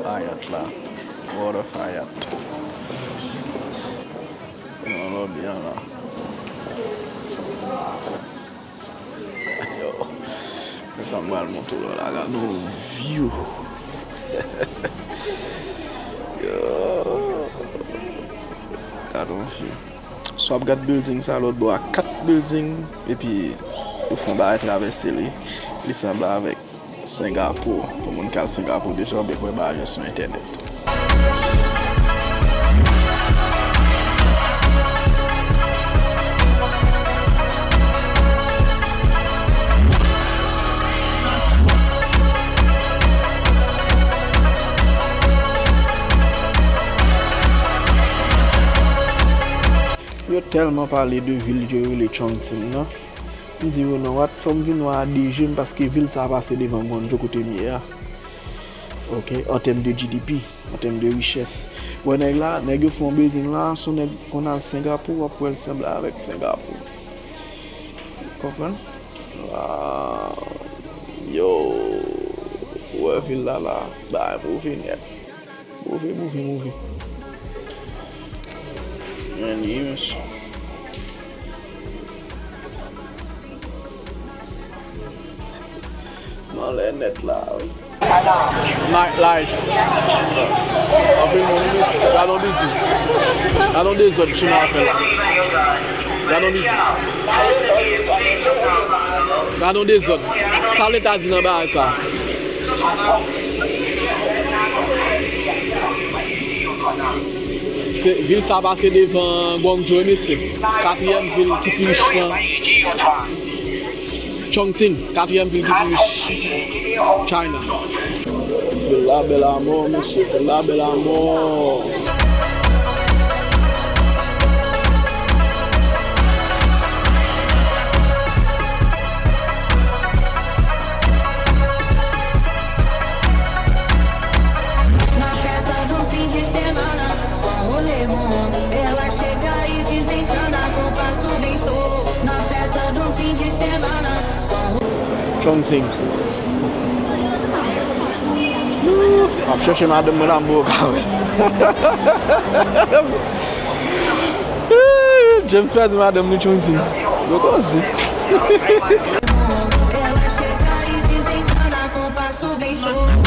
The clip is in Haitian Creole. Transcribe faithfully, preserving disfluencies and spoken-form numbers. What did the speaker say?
Fayat la. Water Fayat. Nan lòbyan la. Yo. Men sa m pral montre w la, gade yon view. Yo. Gade yon view. Si w ap gad building sa lòt bò a, kat building, epi yo fè yon bagay travèse li. Li sanble avèk Singapore. Pou moun k al Singapore deja, w byen kwè bagay yo sou entènèt. Yo tèlman pale de vil ke yo rele Chongqing nan. M di yo non, what, fò m vin wè a de je m, paske vil sa a pase devan Guangzhou kote m ye a. Ok, an tèm de G D P, an tèm de richès. Wè nèg la, nèg yo fè yon building la, si yon nèg konn al Singapore, w ap wè l sanble avèk Singapore. Konprann? Wow. Yo, ou wè vil la la, bagay move nèt. Move, move, move. Men li, mesye. M anlè nèt la, wi. Night life. Anpil moun, wi. Gade yon bilding. Gade yon dezòd chimè a fè la. Gade yon bilding. Gade yon dezòd. Sa w ta di nan bagay sa? Se, vil sa pase devan Guangzhou, mesye. Katriyèm vil ki pi rich nan Chongqing, katriyèm vil ki pi rich China. Vil la bèl amò, mesye, vil la bèl amò. Na festa do fim de semana, só rolê bom. Ela chega e desencana com passo bem solto. Na festa do fim de semana, só ro- Chongqing. M ap chèche madanm mwen la, m poko ka wè l. James pèdi madanm li Chongqing. Yo koze. Ela chega e desencana com passo bem solto.